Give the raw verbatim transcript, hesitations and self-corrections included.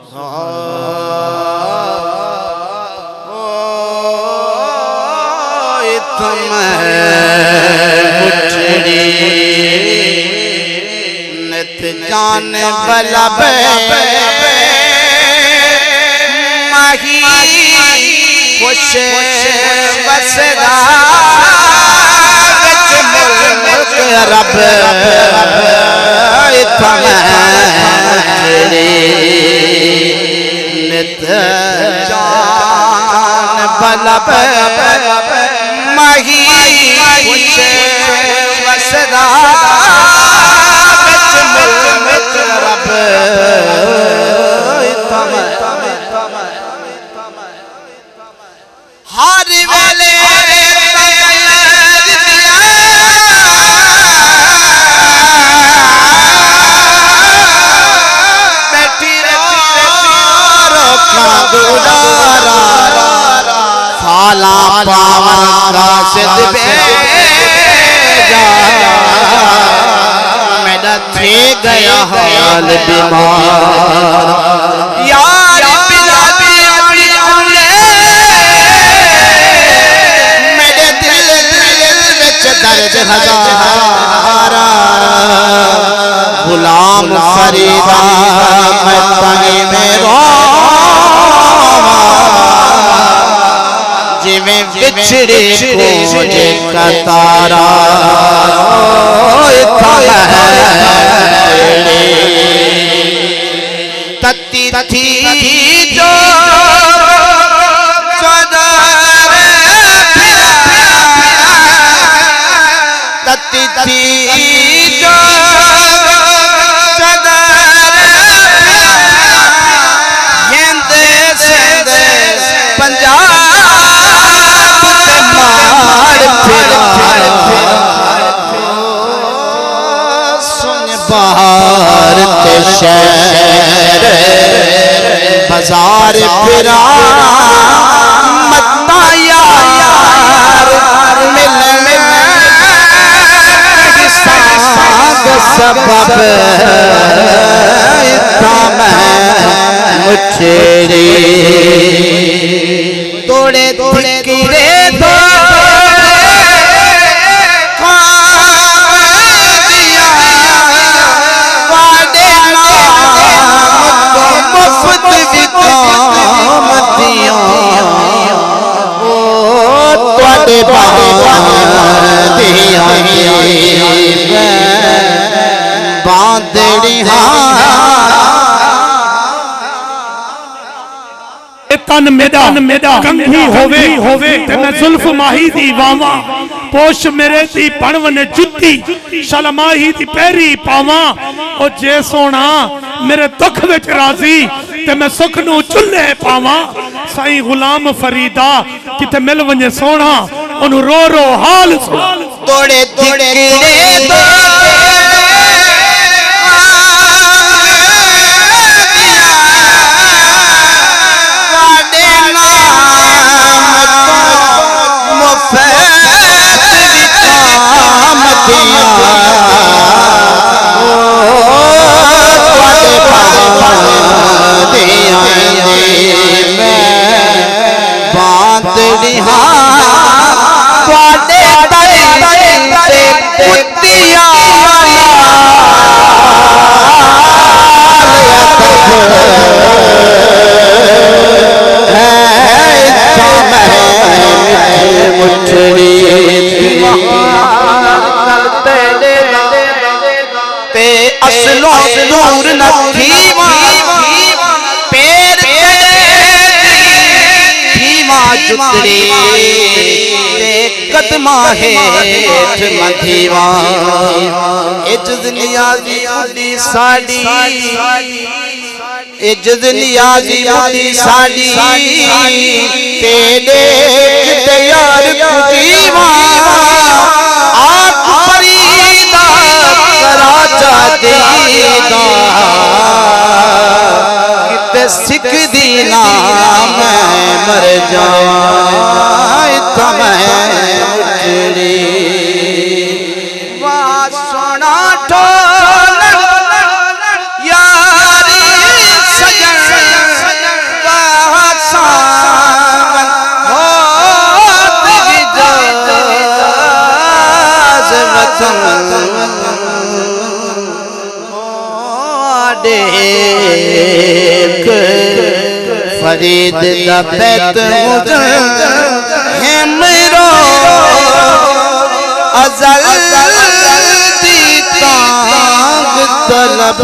اتھاں میں مٹھڑی نت جان بلب ماہی خوش وسدا وچ ملک عرب۔ اتھاں میں مٹھڑی نت جان بلب ماہی خوش وسدا وچ ملک عرب۔ اتھاں میں ہر ویلے بیٹھی رو رو کاندو ڈارا، سالاں پاون قاصد بے جا، میݙا تھی ڳیا حال بیمار۔ یار بلا دی آوݨی اولے، میݙے دل وچ درد ہزار۔ غلام فریدا میں تئیں میں روواں، جیویں وچھڑے کوں جے قطارا۔ اتھاں میں تتی تھی جو چادر پھرا، تتی تھی جو چادر پھرا، ہند سندھ پنجاب تے مار پھرا۔ سنڄ بہار تے شہر بازار پھراں، متاں یار ملݨ سانگ سبب، اتھاں میں مٹھڑی توڑے تکڑے توڑے کھاندیاں، واݙے نام توں مفت وکامدیاں۔ او تہاݙے بہار دیاں میں باندڑیاں۔ اے تن میݙا، تن میݙا کنگھو ہووے، ہووے تے میں زلف ماہی دی واواں، پوش میرے دی بݨ ونڄے جتی، شالا ماہی دی پیری پاواں۔ او جے سوہݨا میرے دکھ وچ راضی تے میں سکھ نوں چلھے پاواں۔ سائیں غلام فریدا کتے مل ونڄے سوہݨا، اونوں رو رو حال سݨا۔ توڑے تکڑے توڑے واݙے نام توں مفت وکامدیاں۔ او تہاݙے بہار دیاں میں باندڑیاں، تہاݙے در تے کتیاں نال ادب ہے، اتھاں میں مٹھڑی تے اصلوں دور نہ تھیواں، پیر تیرے تھیواں جتڑی تے قدماں ہیٹھ مندھیواں۔ عجز نیازی ٻݙی ساݙی، عجز نیازی ٻݙی ساݙی، تیݙے کتے یار کوں جیواں۔ آکھ فریدا کراچا دیداں، کتے سکھ دی نہ میں مر جاواں، اتھاں میں مٹھڑی۔ واہ سوہݨا ڈھولݨ یاری سڄݨ، ݙیکھ فرید دا بیت مزن ہے میرا، ازل دی تانگھ طلب